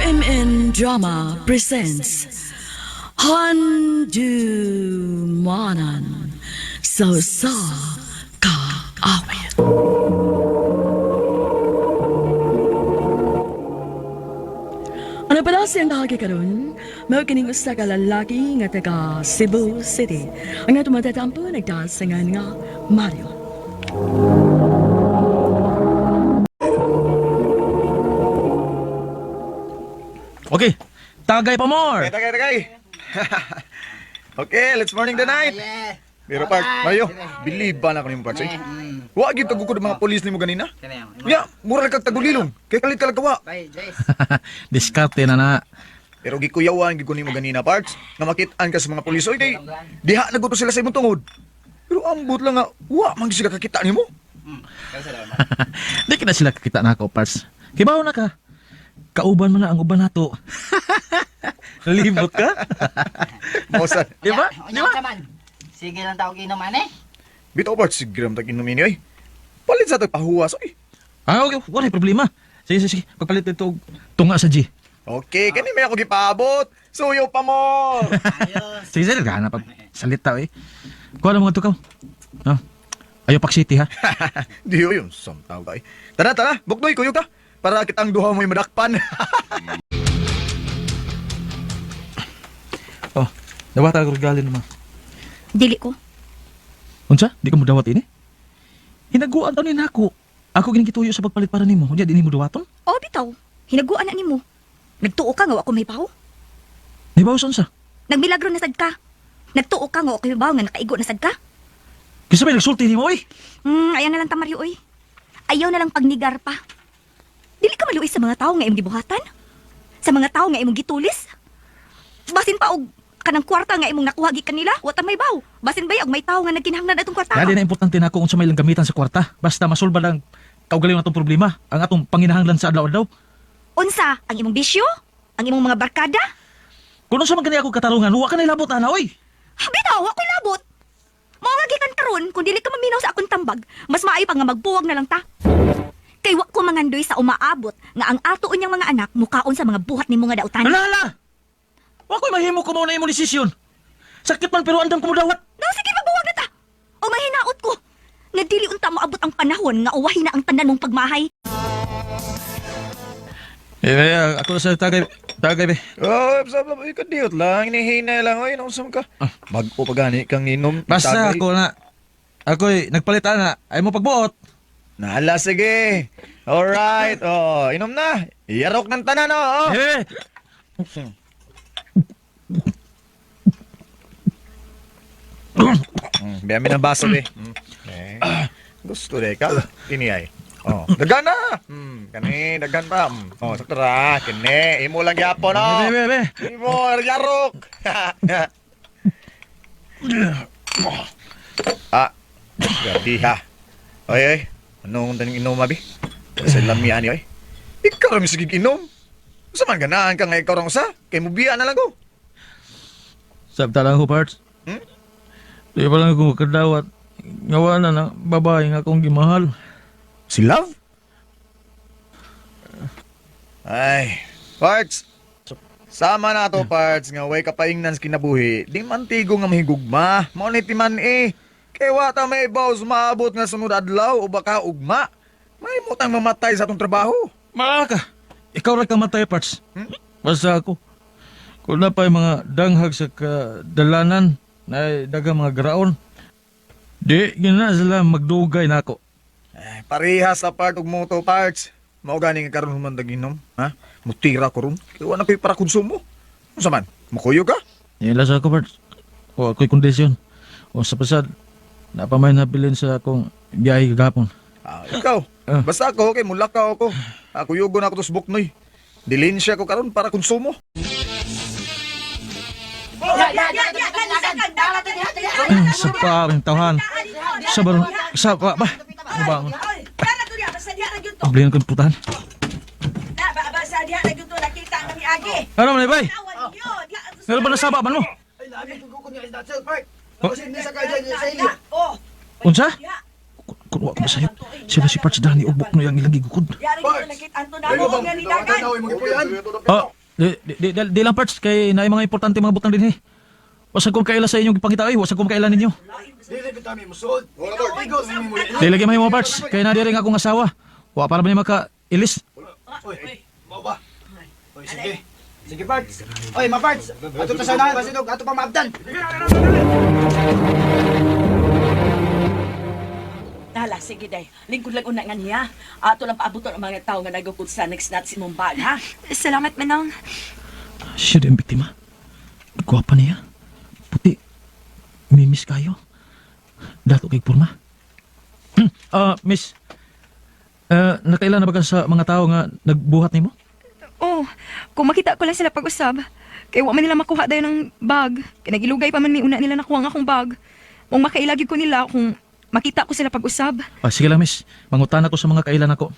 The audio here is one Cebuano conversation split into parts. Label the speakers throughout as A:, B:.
A: RMN Drama presents Handu Manan So Sa Kaawit. Ano pala siyang kahagi karon? Mao kining usa ka lalaki nga taga Cebu City. Ang atong matatampo nagdasangan nga Mario.
B: Okay, tagay pa more.
C: Okay, tagay, tagay. Okay, let's morning the night.
D: Yeah.
C: Pero Park, Mario, believe ba na ko nimo Park? Eh? Wa gyud tagukod ang mga polis nimo ganina. Ya, mura kag tagulilong. Kay kalit ka lagawa.
D: Bye, Joyce.
B: Diskarte na na.
C: Pero gikuyawan gyud ko nimo ganina, Parks, nga makit-an ka sa mga polis oy kay diha na guto sila sa imong tungod. Pero ambot lang nga wa man gyud sila kakita nimo.
B: Di kita sila kakita na ako, Parts. Kibaw na ka. Kauban man na ang uban nato. Libot ka?
C: Mosa.
B: Di ba?
D: Unya ka man. Sige lang tawag inuman eh.
C: Bitaw Parks, sige ram tag inumin oy. Palit sa tag pahuwas oy.
B: Ah, okay. Wala problema. Sige, sige, sige. Pagpalit nito, og tunga sa G.
C: Okay, kani may ako gipaabot. Suyo pa mo.
D: Ayos.
B: Sige, sige. Naghahanap pag salita, eh. Kuha na mga tukaw. Ha? Ayaw pak city, ha?
C: Di oy, yung samtaw ka. Tara, tara, buknoy kuyog ka para kitang duha mo'y madakpan.
B: Oh, dawat ako regalo naman.
E: Dili ko.
B: Unsa? Di ka mo dawat ini? Hinaguan taon ni nako. Ako gining gituyo sa pagpalit para nimo. Unya di nimo dawaton?
E: O bitaw, hinaguan na nimo. Nagtuo ka nga wa ko may bawo.
B: Nibaw sa unsa?
E: Nagmilagro na sad ka. Nagtuo ka nga wa ko may bawo nga nakaigo na sad ka.
B: Kinsa may nagsulti nimo oy?
E: Ayaw na lang ta Mario oy. Ayaw na lang pagnigar pa. Dili ka maluoy sa mga tao nga imong gibuhatan. Sa mga tao nga imong gitulis. Basin pa og kanang kwarta nga imong nakuha gikan nila, wa ta may baw. Basin ba og may tao nga nagkinahanglan atong kwarta?
B: Dali na importante na ako unsa may lang gamitan sa kwarta. Basta masulba lang kaugalingon atong problema, ang atong panginahanglan sa adlaw-adlaw.
E: Unsa ang imong bisyo? Ang imong mga barkada?
B: Kung unsa man gani ako katarungan, wa ka nilabot ana oy.
E: Bitaw, wa ko'y labot. Mao nga gikan karon kung dili ka maminaw sa akong tambag, mas maayo pa nga magbuwag na lang ta. Kay wa ko mangandoy sa umaabot nga ang ato unyang mga anak mukaon sa mga buhat nimo nga dautan.
B: Hala hala. Wa ko'y mahimo ko mao na imong desisyon. Sakit man pero andam ko modawat.
E: Daw sige magbuwag na ta. O mahinaot ko nga dili unta moabot ang panahon nga uwahin na ang tanan mong pagmahay.
B: Eh, ako sa tagay, tagay be.
C: Oh, sab sab ikadiyot lang, hinihinay lang oy, nausam ka. Bag-o pa gani kang inom.
B: Basta
C: tagay.
B: ako na ako'y nagpalit ana, ay mo pagbuot.
C: Nahala, sige. Alright, oh, inom na. Iyarok ng tanan, oh.
B: Eh.
C: Biyamin ang baso, eh. Eh. Gusto de ka. Kini ay. Oh, dagan na. Kani dagan pa. Oh, sakto ra. Kini, imo lang gyapon, oh.
B: Be, be, be.
C: Imo yarok. Ah, gabi ha. Oy, oy. Anong taning inom, abi? Sa lamian ni, oy. Ikaw ra sige inom. Usa man ganahan ka nga ikaw ra usa? Kay mubiya na lang ko.
B: Sabta lang ko, parts.
C: Hmm?
B: Di pa lang ako kadawat. Ngawa na na babae nga akong gimahal.
C: Si Love? Ay, parts. Sama na to, parts, nga way kapaingnan sa kinabuhi. Di man tigo nga mahigugma. Mao ni timan eh. Kay wa ta may boss maabot nga sunod adlaw o baka ugma. May mutang mamatay sa atong trabaho.
B: Maka! Ikaw ra kamatay, parts. Basta ako. Kung na pa yung mga danghag sa kadalanan, na daga mga graon. Di, gina sila magdugay na ako.
C: Ay, parehas sa part ug moto parts. Mao gani nga karon human inom, ha? Mutira ko ron. Kay wa na ko'y para konsumo. Unsa man? Mukuyo ka?
B: Yan lang sa ako, parts. O ako'y kondisyon. O sa pasad, napamay nabilin sa akong biyahe kagapon.
C: Ah, ikaw.
B: Ah.
C: Basta ako, okay, mulakaw ako. Ako yugo na ako to sa buknoy. Dilin siya ko karon para konsumo.
B: Sa paring tawhan. Sa barong, sa ba, ba. Ano ba? Oblihan ko yung putahan. Ano man, bay? Meron ba nasaba man mo? Unsa? Kun wa ko masayop. Sila si Parts Danny og buknoy ang ilang gigukod. Ah, Di lang parts kay naay mga importante mga butang dinhi. Wasa kong kaila sa inyong gipangita ay, wasa kong kaila ninyo. Di lagi may mga parts kay na diri nga akong asawa. Wa para ba ni maka ilis?
D: Sige, Parts. Oy, ma Parts. Ato ta sa unahan, basin og ato pa maabdan.
A: Hala, sige day. Lingkod lang una nga niya. Ato lang paabuton ang mga tao nga nagukod sa next nat si mong bag, ha?
E: Salamat, Manang.
B: Siya din ang biktima. Gwapa niya. Puti. Mimis kayo. Dato kay porma. Miss. Nakailan na ba ka sa mga tao nga nagbuhat nimo?
F: Oh, kung makita ko lang sila pag-usab, kay wa man nila makuha dayon ng bag. Kay nagilugay pa man may una nila nakuha ang akong bag. Kung makailagi ko nila kung makita ko sila pag-usab.
B: Sige lang, miss. Mangutan ako sa mga kailan ako.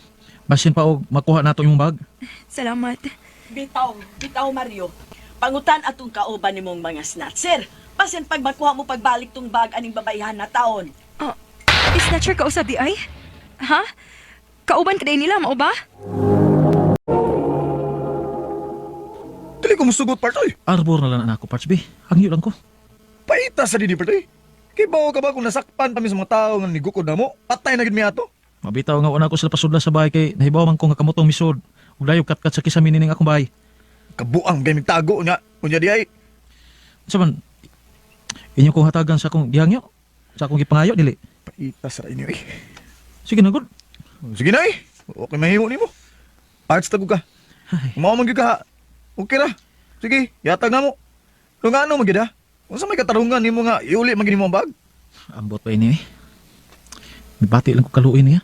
B: Basin pa og makuha nato imong bag.
F: Salamat.
A: Bitaw, bitaw Mario. Pangutan atong kauban nimong mga snatcher. Basin pag makuha mo pagbalik tong bag aning babayihan na taon.
F: Oh, snatcher ka usab di ay? Ha? Kauban ka day nila, mao ba?
C: Dili ko musugot, parts, oy.
B: Arbor na lang na ako, parts B. Hangyo lang ko.
C: Paita sa dini, parts, oy. Kay bawo ka ba kung nasakpan pa mi sa mga tao nga nigukod na mo? Patay na gid mi ato.
B: Mabitaw nga wala ko sila pasudla sa bahay kay nahibaw man ko nga kamotong misod. Ug dayo katkat sa kisami nining akong bahay.
C: Kabuang kay migtago nya. Unya di ay.
B: Unsa man inyo kong hatagan sa akong gihangyo? Sa akong gipangayo dili.
C: Paita sa inyo, eh.
B: Sige na gud.
C: Sige na, eh. Okay, mahimo nimo. Parts tagog ka.
B: Ay.
C: Mao man gyud ka. ha. Okay ra. Sige, yatag na mo. Kung ano man gyud ha? Unsa may katarungan nimo nga iuli man gyud nimo ang bag?
B: Ambot pa ini eh. Mibati lang ko kaluoy niya.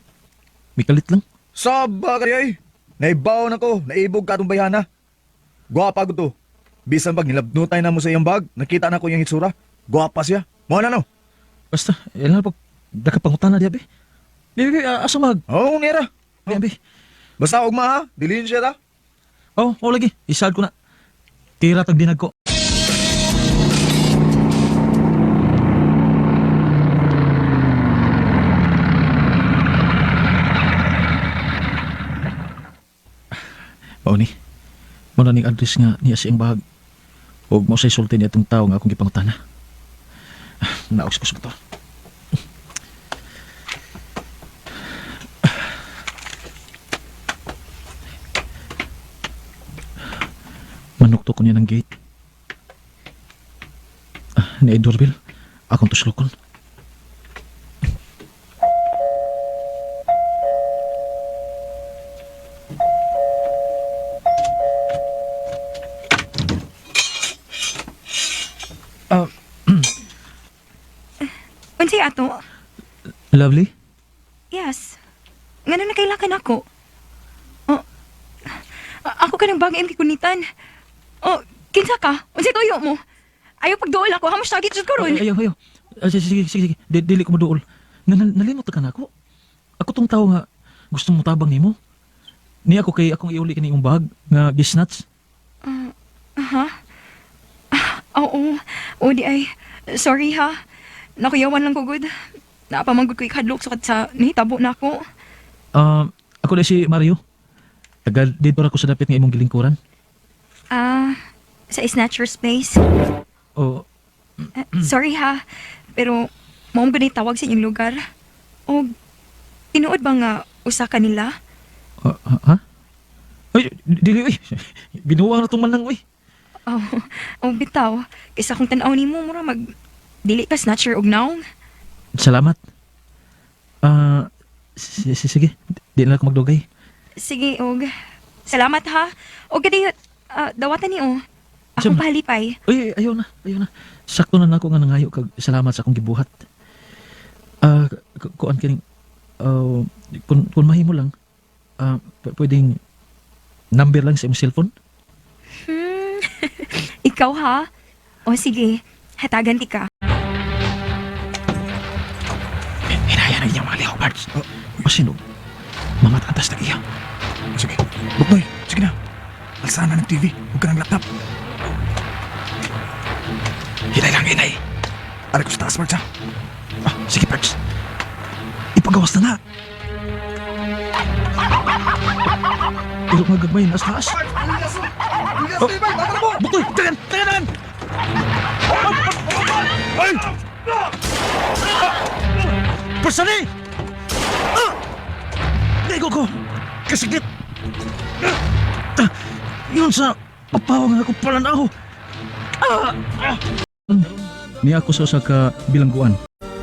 B: Mikalit lang.
C: Saba ka di ay. Naibaw na ko, naibog ka atong bayhana. Gwapa gud to. Bisan pag nilabnutay na mo sa iyang bag, nakita na ko iyang hitsura. Gwapa siya. Mao na no.
B: Basta, ilan na pag nakapangutan na diya be. Be, be, be, asa mag?
C: Oo, nera.
B: Be, be.
C: Basta ugma ha, dilin siya ta.
B: Oh, oh lagi. Isad ko na. Tira tag dinag ko. Mao ni. Mao na ning address nga niya siyang bahag. Ug mo say sulti niya itong tao nga akong gipangutana. Naos ko sa motor. Manukto ko niya ng gate. Ni doorbell. Akong tuslokon.
F: Unsay ato?
B: Lovely?
F: Yes. Ngano na kailangan ako? Oh, ako ka ng bag imong gikunitan. Oh, kinsa ka? Unsay tuyo mo? Ayaw pagduol ako, hamos tagit jud ko ron.
B: Ay, ayaw, ayaw. Sige, sige, sige, sige. Dili ko maduol. Nalimot ka na ako. Ako tong tao nga gusto mo tabang nimo. Ni ako kay akong iuli kini imong bag nga gisnatch.
F: Ha? Oo. O di ay. Sorry ha. Nakuyawan lang ko gud. Napamanggod ko ikadlok sukad sa nahitabo na ako.
B: Ako na si Mario. Taga dito ra ko sa dapit nga imong gilingkuran.
F: Sa Snatcher Space.
B: O
F: Sorry ha. Pero maong ganay tawag sa inyong lugar. O tinuod ba nga usa ka nila?
B: Ha? Ay, dili oy. Binuwang na tong manang oy.
F: Oh, oh bitaw. Kaysa kung tan-aw nimo mura mag dili ka snatcher og naong.
B: Salamat. Sige. Di na ako magdugay.
F: Sige og salamat ha. Og kadi dawatan ni oh. Akong
B: Siyempre.
F: pahalipay.
B: Uy, ayaw na, ayaw na. Sakto na nako nga nangayo kag salamat sa akong gibuhat. Kuan kining kun mahimo lang pwedeng number lang sa imong cellphone.
F: Ikaw ha? O sige, hatagan ti ka.
B: Hinaya na inyong mga lihok, Pards. Basin og mamatantas na iya.
C: Sige. Buknoy, sige na. Alsaan na ng TV, huwag ka ng laptop.
B: Hinay lang, hinay.
C: Aray ko sa taas, Parts, ha?
B: Sige, Pards. Ipagawas na na. Pero nga gagmay, nasa taas. Bukoy, tagan, tagan, tagan! Ay! Pasali! Ah! Ligo ko! Kasigit! Ah! Yun sa papawang ako palanaw! Ah! Ah! Niya ako sa usa ka bilangguan.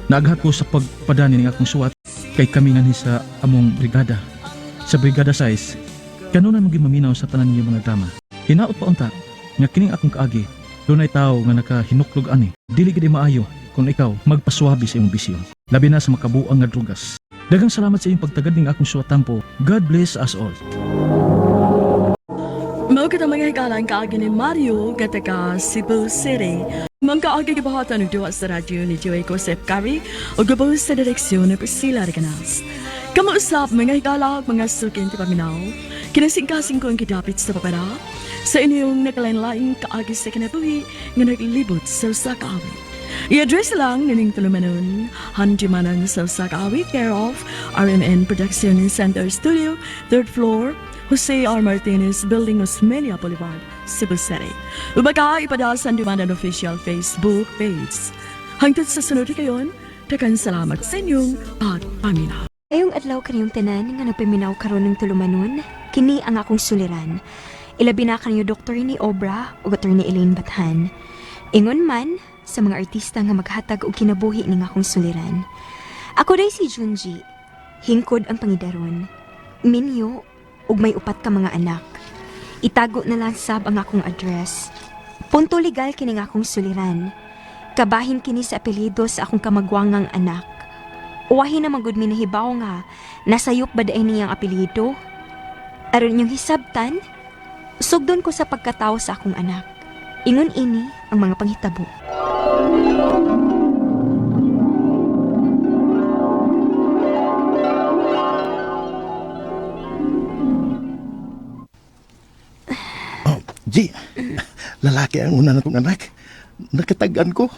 B: Naaghat ko sa pagpadani ng akong suwat kay kami nganhi sa among brigada. Sa brigada size, kanunay mo gimaminaw sa tanan niyo mga drama. Hinaot pa unta nga kining akong kaagi, dunay tawo nga nakahinuklog ani. Dili gid maayo kung ikaw magpaswabi sa imong bisyo. Labi na sa makabuang nga drugas. Daghang salamat sa iyong pagtagad ning akong suwatampo. God bless us all.
A: Mao kita mga hikalang kaagi ni Mario nga taga Cebu City. Mga kaagi gibuhatan og duwa sa radyo ni Joey Joseph Curry ug gabaw sa direksyon ni Priscilla Reganas. Kamo usab mga higala ug mga sukin ti paminaw. Kinasingkasing ko ang gidapit sa papara sa inyong nakalain-laing kaagi sa kinabuhi nga naglibot sa usa ka awit. I-address lang nining tulumanon, Handimanan sa usa ka awit, care of RMN Production Center Studio, 3rd floor, Jose R. Martinez Building, Osmeña Boulevard, Cebu City. Ubaka ipadala sa Handimanan official Facebook page. Hangtod sa sunod kayon, daghang salamat sa inyong pagpaminaw.
F: Ayong adlaw kaniyong tanan nga nagpaminaw karon ng tulumanon, kini ang akong suliran. Ilabi na kaniyo Dr. ni Obra ug Attorney Elaine Bathan. Ingon man sa mga artista nga maghatag og kinabuhi ning akong suliran. Ako day si Junji. Hingkod ang pangidaron. Minyo ug may upat ka mga anak. Itago na lang sab ang akong address. Punto legal kini nga akong suliran. Kabahin kini sa apelyido sa akong kamagwangang anak. Uwahin na magud mi nahibaw nga nasayop ba daay niyang apelyido? Aron inyong hisabtan, sugdon ko sa pagkatawo sa akong anak. Ingon ini ang mga panghitabo.
G: Oh, G, lalaki ang una natong anak. Nakatagan ko.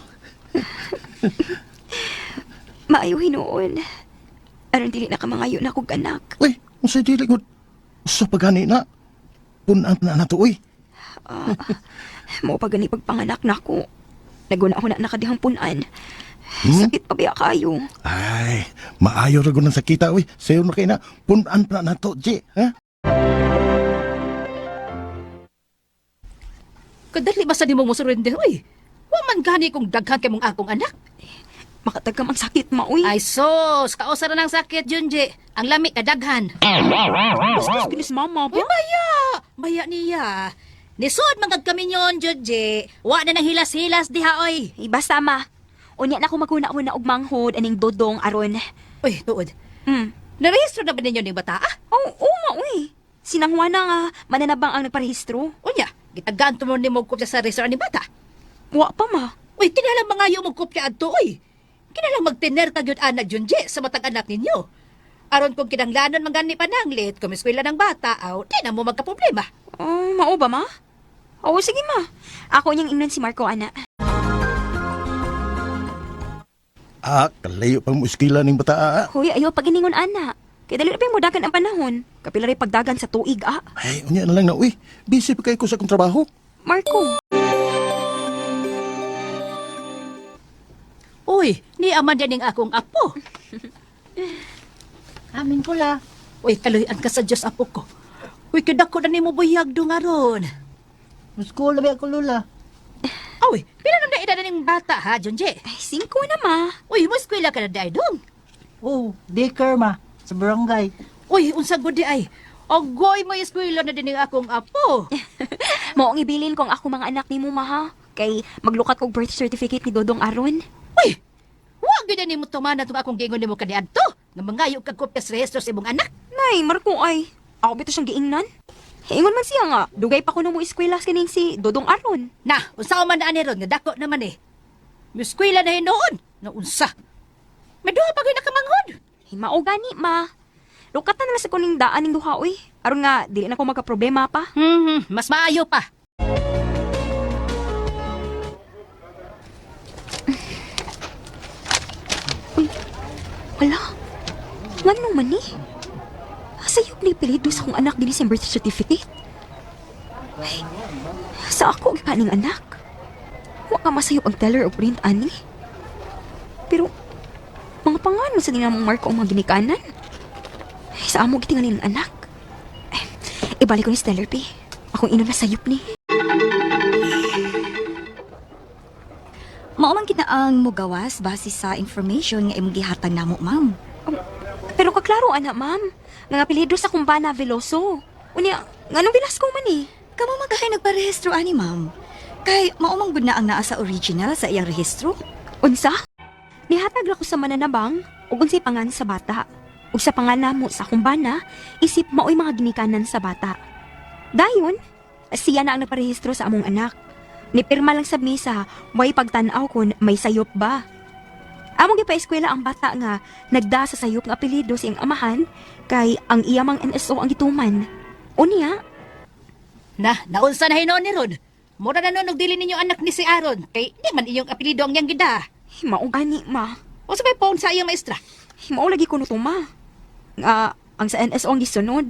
F: Maayo hinuon. Aron dili na kamangayo na kog anak.
G: Uy, unsay dili ko. Sa pagani na. Punan na nato, uy.
F: Mao pa gani pagpanganak nako. Naguna-una na kadihang punan. Sakit pa biya kayo.
G: Ay, maayo ra gud ang sakita, uy. Sayo na kay na. Punan na nato, G. Ha?
H: Kadali ba sa nimo mo surrender, oy? Wa man gani kung daghan kay mong akong anak.
F: Makatagam ang sakit maoy.
H: Ay sus, kausa ra ng sakit, Junji. Ang lami kadaghan.
F: Bastos ginis mama
H: Uy, maya! Maya niya. Nisod man kag kami nyon, Junji. Wa na nang hilas-hilas diha, oy.
E: Ay, basta ma. Unya na ko maguna-una og manghod aning dodong aron.
H: Uy, tuod.
E: Mm.
H: Narehistro na ba ninyo ning bata, ah?
F: Oo, oh, ma uy. Sinang Juana nga mananabang ang nagparehistro.
H: Unya, gitagaan mo nimo kopya sa rehistro ni bata.
F: Wa pa ma.
H: Uy, kinalang mangayo mo kopya adto, oy. Kinalang magtener ka gyud ana, Junji, sa matag anak ninyo. Aron kung kinanglanon man gani pananglit, kung eskwela ng bata, aw, di na mo magkaproblema.
F: Oh, mao ba ma? Oo, sige ma. Ako niyang ingnan si Marco ana.
G: Ah, kalayo pa mo iskila ning bata, ah.
F: Hoy, ayaw paginingon ana. Kay dali ra pa mo dagan ang panahon. Kapila ray pagdagan sa tuig ah.
G: Ay, unya na lang na, uy. Busy pa kay ko sa akong trabaho.
F: Marco.
H: Uy, ni aman ning akong apo.
I: Amin ko la.
H: Uy, kaluyan ka sa Diyos, apo ko. Uy, kidako na nimo buyag do nga ron.
I: School na ba ako lula?
H: Uy, pila na edad na ning bata ha, Junji?
F: Ay, singko na ma.
H: Uy, mo eskwela ka na di ay dong.
I: Oh, daycare ma. Sa barangay.
H: Uy, unsa gud di ay. Agoy mo eskwela na din ning akong apo.
F: Mao ang ibilin kong ako mga anak nimo ma ha. Kay maglukat kog birth certificate ni Dodong aron.
H: Uy, wa gyud na nimo tumana tong akong giingon nimo kaniadto. Nga mangayo kag kopya sa rehistro sa imong anak.
F: Nay, Marco ay. Ako bito siyang giingnan. Ingon man siya nga, dugay pa kuno mo eskwela kining si Dodong aron.
H: Na, unsa man na ani ron nga dako naman eh. Mo eskwela na hinuon. Na unsa. May duha pa gyud nakamanghod.
F: Ay, mao gani ma. Lukatan na lang sa kuning daan ning duha oy. Aron nga dili na ko magka-problema pa.
H: Mas maayo pa.
F: Wala. Ngano man ni? Asayop ni apelyido sa akong anak dinhi sa birth certificate. Ay, sa ako gipaning anak. Wa ka masayop ang teller o print ani. Pero mga pangano sa dinamong Marco ang mga ginikanan. Ay, sa amo gitingali ng anak. Ay, ibalik ko ni Stellar P. Akong ino na sayop ni.
E: Mao man kita ang mugawas base sa information nga imong gihatag namo, ma'am.
F: Pero kaklaro ana, ma'am. Nga apelyido sa kumbana Veloso. Unya, nganong Velasco man eh.
E: Kamo man kahay nagparehistro ani, ma'am. Kay mao man gud na ang naa sa original sa iyang rehistro.
F: Unsa? Nihatag ra ko sa mananabang ug unsay pangan sa bata. Ug sa pangan namo sa kumbana, isip maoy mga ginikanan sa bata. Dayon, siya na ang nagparehistro sa among anak. Nipirma lang sa misa, way pagtan-aw kun may sayop ba. Among gipaeskwela ang bata nga nagda sa sayop nga apelyido sa iyang amahan kay ang iyamang NSO ang gituman. Unya,
H: Na, naunsa na hinon ni Ron. Mura na nun og dili ninyo anak ni si Aaron kay di man iyong apelyido ang iyang gida.
F: mao gani ma.
H: Unsa may phone sa iyang maestra?
F: Mao lagi kuno to ma. Nga ang sa NSO ang gisunod.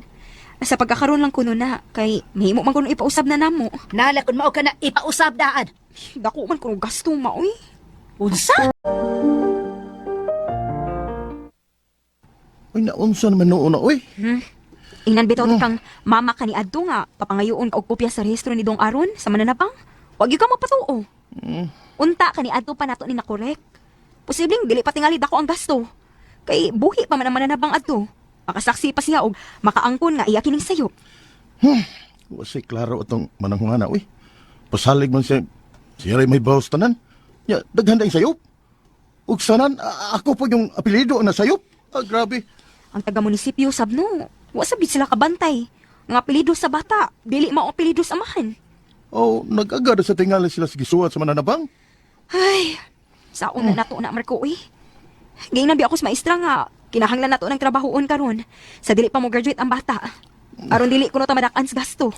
F: Sa pagkakaroon lang kuno na kay mahimo man kuno ipausab na namo.
H: Nala kun mao ka na ipausab daan.
F: Dako man kuno gasto ma oy.
H: Unsa?
G: Uy, naunsa naman noon na, uy.
F: Ingnan bitaw kang mama ka ni adto nga papangayoon ka og kopya sa rehistro ni Dong Aron sa mananabang. Wag gyud ka mapatuo. Unta ka ni adto pa nato ni nakorek. Posibleng dili pa tingali dako ang gasto. Kay buhi pa man ang mananabang adto. Makasaksi pa siya og makaangkon nga iya kining sayop.
G: Wasay klaro itong mananghungana, uy. Pasalig man siya, siya rin may bawas tanan. Ya, daghan na yung sayop. Ug sanan, ako po yung apelyido na sayop. Ah, grabe.
F: Ang taga-munisipyo sabno, wa sab gid sila kabantay. Nga apelyido sa bata, dili mao apelyido sa amahan.
G: Oh, nag-agad sa tingali sila sa gisuwat sa mananabang.
F: Ay, sa una nato na Marco eh. Gayun bi ako sa maestra nga kinahanglan nato ng trabahoon karon sa dili pa mo graduate ang bata. Aron dili kuno ta madak-an sa gasto.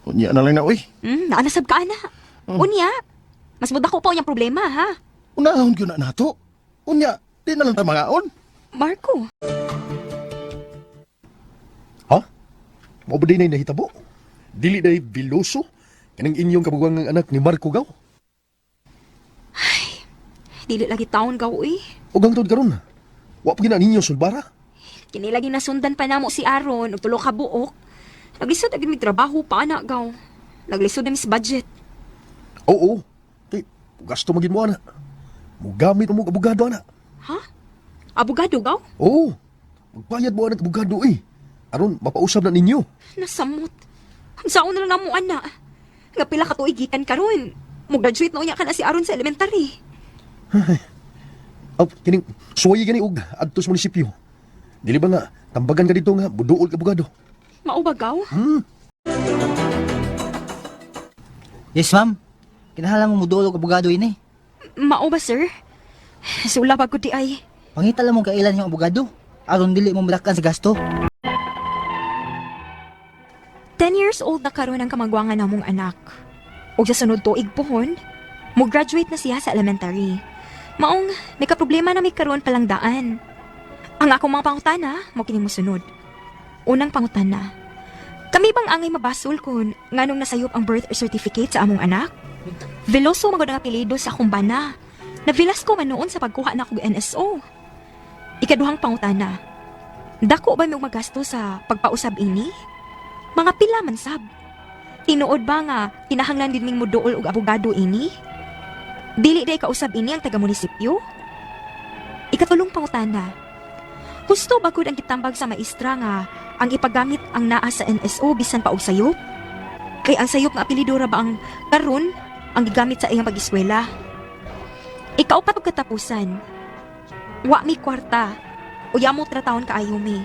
G: Unya na lang na, uy.
F: Naanasab ka ana. Unya, mas mudako pa unyang problema ha.
G: Unahon yun na nato. Unya, di na lang ta mangaon.
F: Marco,
J: Ha? Mao ba dinay nahitabo? Dili day Veloso? Kanang inyong kabugwangang anak ni Marco Gaw?
F: dili lagi taon gaw eh.
J: O hangtod karon? Wa pa gina ninyo sulbara?
F: Kini lagi nasundan pa namo si Aaron og tulo ka buok. Naglisod agad mig trabaho pa ana gaw. Naglisod na mi sa budget.
J: Oo. Kay gasto magin mo ana. Mugamit mo og abogado ana.
F: Ha? Abogado gaw?
J: Oo. Magbayad mo ana og abogado eh. Aron mapausab na ninyo.
F: Nasamot. Ang saon na lang namo ana. Nga pila ka tuig gikan karon. Mo graduate na unya ka na si Aaron sa elementary.
J: Aw, kining suwayi gani og adto sa munisipyo. Dili ba nga tambagan ka dito nga buduol ka abogado?
F: Mao ba gaw?
D: Yes, ma'am. Kinahala mo mudulog abogado ini.
F: Mao ba sir? Sula ba gud di ay.
D: Pangita lang mo kailan yung abogado. Aron dili mo madakan sa gasto.
F: 10 years old na karon ang kamagwangan namong anak. Ug sa sunod tuig pohon, mo graduate na siya sa elementary. Maong may kaproblema na may karon palang daan. Ang akong mga pangutana, mo kini mosunod. Unang pangutana. Kami bang angay mabasol kun nganong nasayop ang birth certificate sa among anak? Veloso magod ang apelyido sa akong bana. Na Velasco man noon sa pagkuha na kog NSO. Ikaduhang pangutana. Dako ba may magasto sa pagpausab ini? Mga pila man sab. Tinuod ba nga kinahanglan din ming moduol og abogado ini? Dili day kausab ini ang taga munisipyo? Ikatulong pangutana. Gusto ba gud ang gitambag sa maestra nga ang ipagamit ang naa sa NSO bisan pa og sayop? Kay ang sayop nga apelyido ra ba ang karon ang gigamit sa iyang pag-eskwela? Ikaupat og katapusan. Wa mi kwarta. Uyamo tra taon kaayo mi.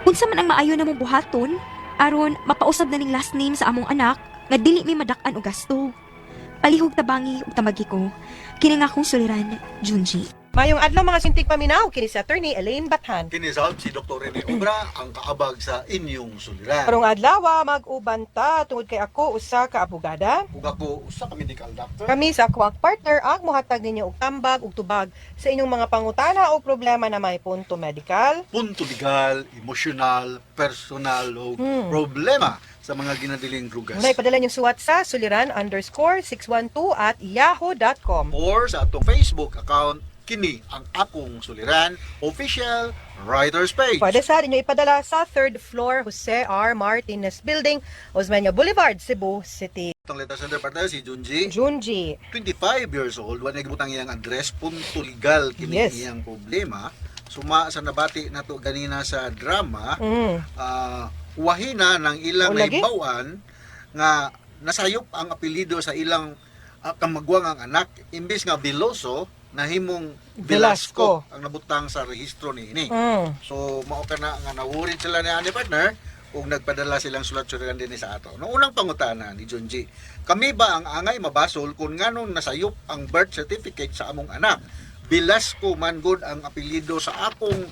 F: Unsa man ang maayo namong buhaton aron mapausab na ning last name sa among anak nga dili mi madak-an og gasto. Palihog tabangi ug tamagi ko. Kini nga akong suliran, Junji.
K: Mayong adlaw mga sintig paminaw kini si Attorney Elaine Bathan.
L: Kinisab si Dr. Rene Obra ang kaabag sa inyong suliran.
K: Karong adlaw mag-uban ta tungod kay ako usa ka abogada.
L: Ug ako usa ka medical doctor.
K: Kami sa Quack Partner ang mohatag ninyo og tambag ug tubag sa inyong mga pangutana o problema na may punto medical,
L: Punto legal, emosyonal, personal o problema. Sa mga ginadiling drugas.
K: Muna ipadala niyong suwat sa suliran_612@yahoo.com.
L: Or sa atong Facebook account, kini ang akong suliran official writers page.
K: Pwede sa inyo ipadala sa third floor, Jose R. Martinez Building, Osmeña Boulevard, Cebu City.
L: Itong letter sender partner si Junji.
K: Junji.
L: 25 years old, wala nagibutang iyang address, punto legal kini iyang problema. Suma sa nabati nato ganina sa drama, wahina ng ilang
K: O, lagi?
L: naibawan nga nasayop ang apelyido sa ilang kamagwang ang anak imbes nga Veloso nahimong Velasco,
K: Velasco.
L: ang nabutang sa rehistro niini. So mao kana nga nawurid sila ni ani partner ug nagpadala silang sulat suliran dinhi sa ato. Noong unang pangutana ni Junji, kami ba ang angay mabasol kung nganong nasayop ang birth certificate sa among anak? Velasco man gud ang apelyido sa akong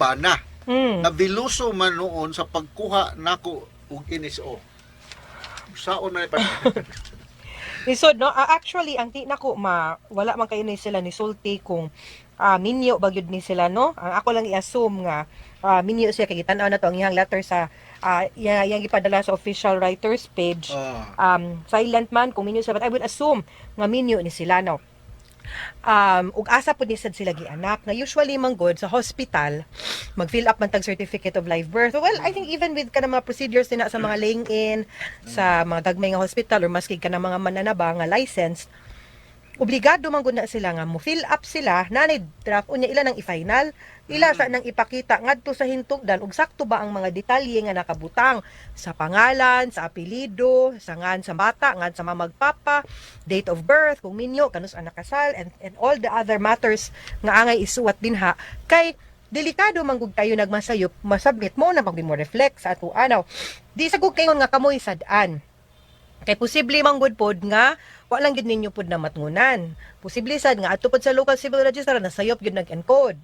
L: bana. Na Veloso man noon sa pagkuha nako og NSO. Saon man ni partner?
K: Lisod, no? Actually, ang ti nako ma wala man kayo ni sila ni sulti kung minyo ba gyud ni sila, no? Ang ako lang i-assume nga minyo siya kay gitan-aw na to ang iyang letter sa iyang gipadala sa official writers page. Silent man kung minyo siya, but I will assume nga minyo ni sila, no? Ug asa pud ni sad sila gianak na usually man good sa hospital mag-fill up man tag certificate of live birth. Well, I think even with kanang mga procedures nila sa mga laying in sa mga gagmay nga hospital or maski kanang mga mananaba nga licensed, obligado man gud na sila nga mo fill up sila na ni draft unya ila nang i-final, ila sa nang ipakita ngadto sa hintugdan ug sakto ba ang mga detalye nga nakabutang sa pangalan, sa apelyido, sa ngan sa bata, ngan sa mamagpapa, date of birth, kung minyo, kanus ang nakasal, and all the other matters nga angay isuwat dinha kay delikado man gud kayo nagmasayop masubmit mo na pag mo reflect sa ato anaw di sa gud kayon nga kamoy sad-an. Kay posible man gud pod nga wa lang gid ninyo pod na matngunan. Posible sad nga adto pod sa local civil registrar nasayop gyud nag-encode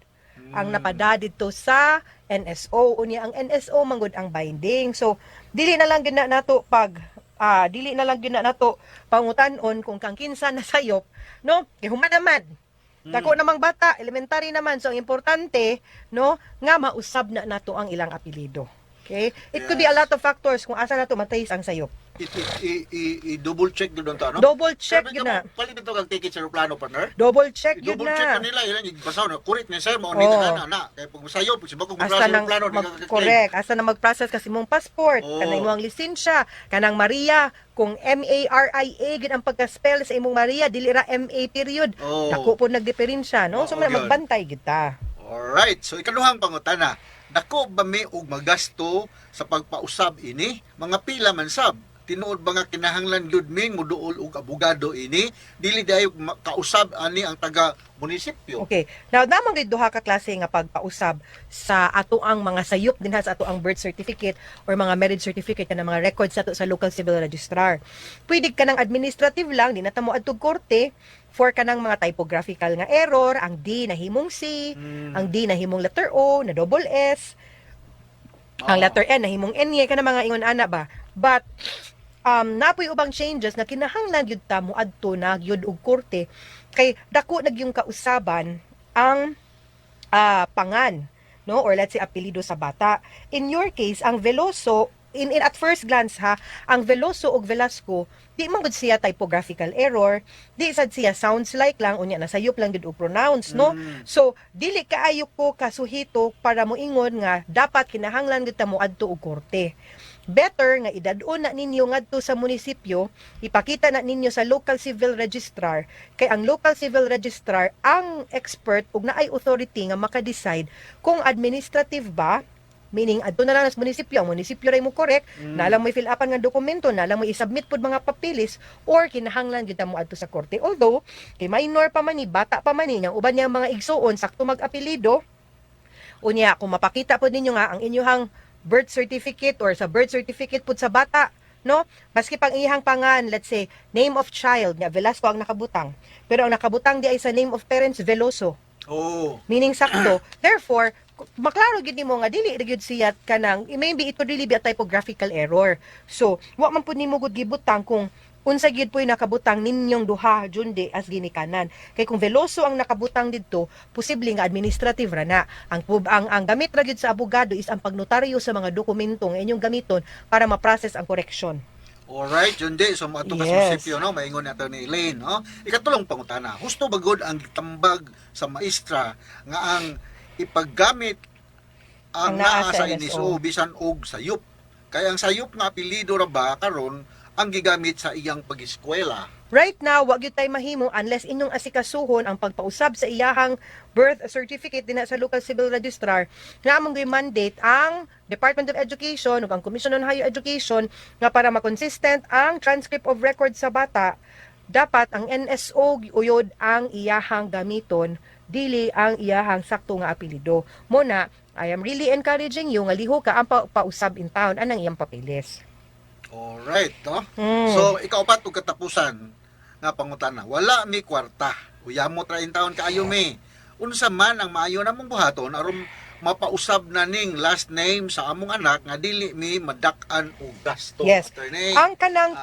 K: ang napada didto sa NSO. Unya ang NSO man gud ang binding. So dili na lang gyud na nato pangutan-on kung kang kinsa nasayop, no? Kay human naman. Dako namang bata, elementary naman. So ang importante, no, nga mausab na nato ang ilang apelyido. Okay? It could be a lot of factors kung asa nato matay ang sayop.
L: I-double check gyud unta, no?
K: Double check
L: Sabi
K: yun
L: ka
K: na.
L: mo, palit ito kag ticket sa aeroplano, partner.
K: Double check yun
L: I-double
K: na.
L: check kanila ilang ibasaw na correct ni sir mao ni
K: Oo.
L: na na. Kay pag sayop, si bagong
K: Asa
L: sa
K: nang
L: aeroplano di
K: mag,
L: ka kaka-claim.
K: correct, asa na mag-process kasi mong passport,
L: Oo.
K: kanang imong lisensya, kanang Maria, kung MARIA gid ang pagka-spell sa imong Maria, dili ra MA period.
L: Oo.
K: Dako po nagdiferensya, no? So
L: Oo, gyud.
K: magbantay gid ta.
L: Alright, so ikaduhang pangutana, dako ba mi og magasto sa pagpausab ini? Mga pila man sab. Tinuod ba nga kinahanglan gyud ming moduol og abogado ini? Dili dayo kausab ani ang taga munisipyo.
K: Okay. Now, namang gid duha ka klase nga pagpausab sa ato ang mga sayop dinha sa ato ang birth certificate or mga marriage certificate kanang mga records ato sa local civil registrar. Pwede ka ng administrative lang, di na ta mo adtog korte for kanang mga typographical nga error, ang D nahimong C, ang D nahimong letter O, na double S, ang letter N nahimong N, kana mga ingon ana ba. But napoy ubang changes nga kinahanglan gyud ta mo adto na gyud og korte kay dako na gyung kausaban ang pangan, no, or let's say apelyido sa bata. In your case, ang Veloso, in at first glance ha, ang Veloso ug Velasco di man gud siya typographical error, di sad siya sounds like lang, unya nasayop lang gud og pronounce, no? So dili kaayo ko kasuhito para moingon nga dapat kinahanglan gud ta mo adto og korte. Better nga idad-on na ninyo ngadto sa munisipyo, ipakita na ninyo sa local civil registrar kay ang local civil registrar ang expert ug naay authority nga maka-decide kung administrative ba, meaning adto na lang sa munisipyo, ang munisipyo ray mo correct, na lang mo fill upan nga dokumento, na lang mo i-submit pud mga papeles, or kinahanglan gyud ta mo adto sa korte. Although kay minor pa man ni, bata pa man ni, ang uban niyang mga igsuon sakto mag-apelyido. Unya kung mapakita pod ninyo nga ang inyuhang birth certificate or sa birth certificate pud sa bata, no, maski pang iyang pangan, let's say name of child nga Velasco ang nakabutang, pero ang nakabutang di ay sa name of parents Veloso, meaning sakto. Therefore, maklaro gyud nimo nga dili ra gyud siya kanang, maybe it could really be a typographical error. So wa man pud nimo gud gibutang kung Unsa gyud po'y nakabutang ninyong duha, Junde, as ginikanan. Kay kung Veloso ang nakabutang didto, posible nga administrative ra na. Ang gamit ra gyud sa abogado is ang pagnotaryo sa mga dokumento nga inyong gamiton para ma-process ang correction.
L: Alright, Junde. So, maadto ka sa munisipyo, no? Maingon ni Attorney Elaine, no? Ikatulong pangutana, husto ba gud ang gitambag sa maestra nga ang ipaggamit ang
K: Ang naa
L: naa
K: sa
L: sa
K: NSO.
L: NSO bisan og sayop? Kay ang sayop nga apelyido ra ba karon ang gigamit sa iyang pag-eskwela?
K: Right now, wag gyud tay mahimo unless inyong asikasuhon ang pagpausab sa iyahang birth certificate dinha sa local civil registrar nga among mandate ang Department of Education ug ang Commission on Higher Education nga para ma-consistent ang transcript of record sa bata, dapat ang NSO uyod ang iyahang gamiton, dili ang iyahang sakto nga apelyido. Mo na, I am really encouraging you nga liho ka ang pausab in town anang iyang papeles.
L: Alright, no? So, ikaupat ug katapusan nga pangutana, wala mi kwarta. Uyamot ra in taon kaayo mi. Unsa man ang maayo namong buhaton aron mapausab na ning last name sa among anak nga dili mi madak-an og gasto?
K: Yes.
L: Attorney.
K: Ang kanang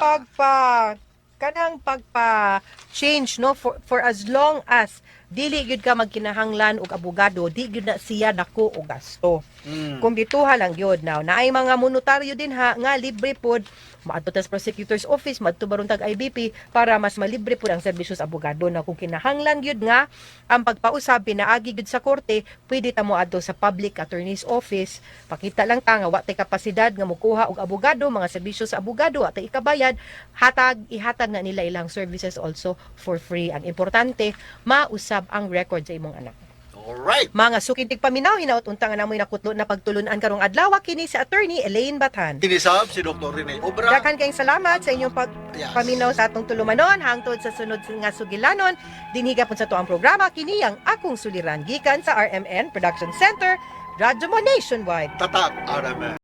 K: pagpa change, no, for as long as dili gyud ka magkinahanglan og abogado, di gyud na siya dako og gasto. Kumbituha lang gyud. Now, naay mga monotaryo din ha nga libre pod, maadto ta sa prosecutor's office, maadto baron tag IBP para mas malibre pod ang serbisyo sa abogado na kung kinahanglan gyud nga ang pagpausab pinaagi gyud sa korte, pwede ta mo adto sa public attorney's office. Pakita lang ta nga wa tay kapasidad nga mokuha og abogado, mga serbisyo sa abogado, wa tay ikabayad, hatag ihatag na nila ilang services also for free. Ang importante, mausab ang record sa imong anak.
L: Alright.
K: Mga suking tigpaminaw, hinaot unta nga namoy nakutlo na pagtulunan karong adlaw, kini si Attorney Elaine Bathan.
L: Kinisab si Dr. Rene Obra.
K: Daghan kayong salamat sa inyong pagpaminaw sa atong tulumanon hangtod sa sunod nga sugilanon. Dinhi gapon sa tuang programa, kini ang Akong Suliran gikan sa RMN Production Center, Radyo Mo Nationwide.
L: Tatak RMN.